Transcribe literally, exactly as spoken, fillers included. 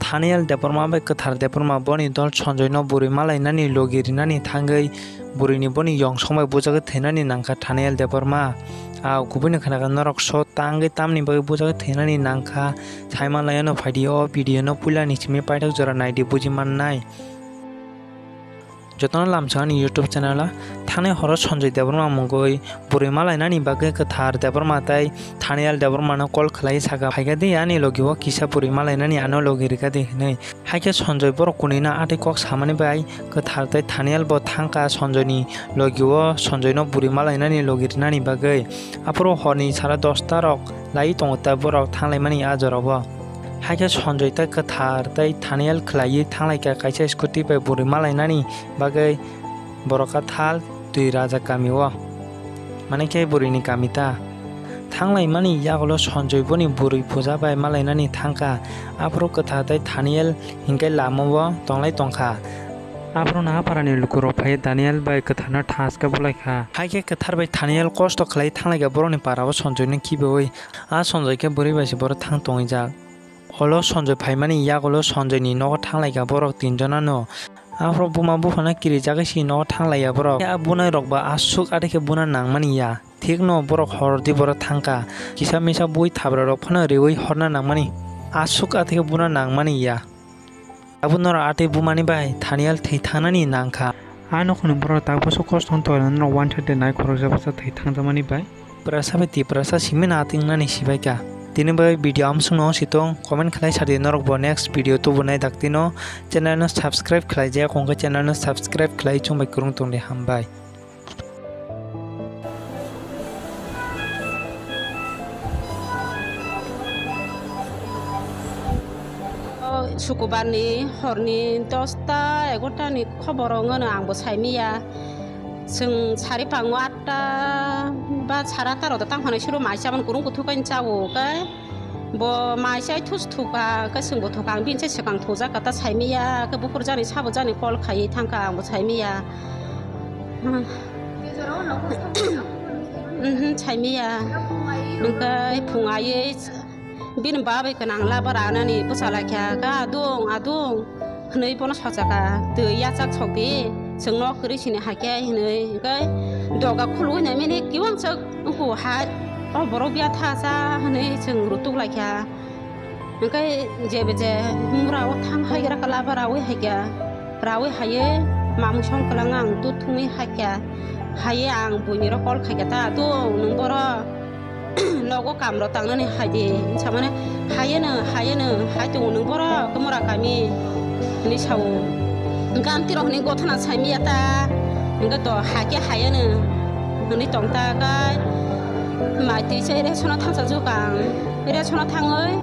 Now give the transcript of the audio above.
Thaniel Debbarma bai Kwthar Debbarma boni dol Sanjoy no bwrwi malainani logi rinani thangwi bwrwini boni yongsong bai bujagwi thwinani nangkha Thaniel Debbarma. A kubuni khwnakha norok so tangwi tamni bagwi bujagwi thwinani nangkha. Saimanlaiano phaidi o video no puilani simi paithak jora naidi buji mannai. Jotono lamsao ani YouTube channel o. Thanai horo Sanjoy Debbarma mungwi bwrwi malainani bagwi Kwthar Debbarma tei Thaniel Debbarma no call khlai saka, "Phaikha di ani logi o kisa bwrwi malainani, ano logi rikha di," hinwi. Haikhe Sanjoy borok kwnwi no atwi kok samani bai Kwthar tei Thaniel bo thangkha Sanjoy ni logi o, Sanjoy no bwrwi malainani logi rinani bagwi. Aphuru horni sara dosta rok lai tongo ta borok thanglaimani a jorao. Haikhe Sanjoy tei Kwthar tei Thaniel khlaiwi thanglaikha kaisa scooty bai bwrwi malainani bagwi borok a thal twi raja kami o, mane khe bwrwini kami ta. Thanglaimani yagulo Sanjoy boni bwrwi puja bai malainani thangkha, aphuru Kwthar tei Thaniel hinkhe lama o tonglai tongkha. Aphuru no a parani lukurok phai Daniel bai Kwtharno thaska bulaikha. Haikhe Kwthar bai Thaniel kosto khlai thanglaikha borokni para o Sanjoyno khibiui. A Sanjoy khe bwrwi bai se borok thang tongwijak. Olo Sanjoy phaimani yagulo Sanjoyni nogo thanglaikha borok tinjonano. Aphuru buma buphano kirijagwi si nogo thanglaiya borok. A bunairokba aswk atwi khe buna nangmani ya. Thikno borok hordi borok thangkha. Kisa misa bui thabrarok phano riui horna nangmani. Aswk atwi khe buna nangmani ya. Abo norok atwi bumani bai Thaniel thwi thangnani nangkha. A nokhoni borok tak bwswk kosto wng tonglainai norok uansukha de nai khoroksa bwsa thwi thangjakmani bai. Tiprasa bai Tiprasa simi na atwng nani sibaikha. Tini bai video amswkno sitong comment khlai sadi norok bo next video tubunai daktino channel no subscribe khlai jaya kongkha channel no subscribe khlai chwng bai kwrwng tongdi hambai. Sukubar ni horni dosta egarota ni khobor wngmano ang bo saimiya. Chwng sari pango atta ba sara atta rok tang phano siro mai chabani kwrwng kuthuk ani chao kai. Bo mai chai thus thuka, khe chwngbo thuka, ang bini se swkang thujak kha ta saimiya, khe buphur jani sabo jani call khaiwi thangkha, ang bo saimiya. Mhm, saimiya. Hwnkhe phung aiwi bini babai kwnang laba ranani bwsa laikha, khe adung, adung. Hwnwi bono sochaka, "Twi yachak sok di, chwng nok kwrwi sini hai khe," hwnwi. Hwnkhe doga khulwi naimani kiwang chwk wngkhu hai, o borok biya tha cha hwnwi chwng rutuk lai kha. Hwnkhe jebe je mura o thang hai gra kala ba rawi hai kha, rawi haiye mamung song kwlanga ang dut thungwi hai kha, haiye ang buini rok call khai kha ta, "Adung nwng boro?" Nogo kamro tangnani hai di, hinwi samani, "Hayeno, hayeno, hai tongo nwng borok, khe mura kami," hinwi sao. Hwnkhe amtwi rok hinwi gothana saimiya ta, hwnkhe to hai khe hayeno hinwi tong ta, kai mai twi se ration o thangsa jukang, ration o thangwi